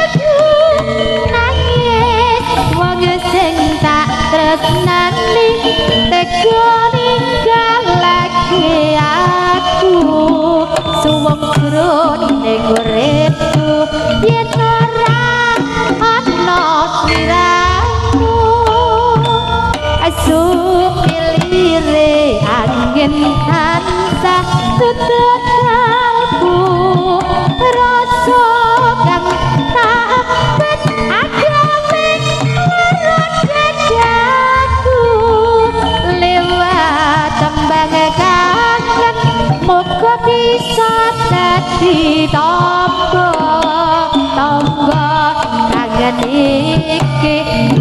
aku nangis wong sing tak tresnani tega ninggalake aku suwung jroning uripku yen ora ana sliramu sumilire angin tansah tutut kalbu rasa kang tak agawe lara dadaku lewat tembang kangen muga bisa dadi tamba tamba kangen iki.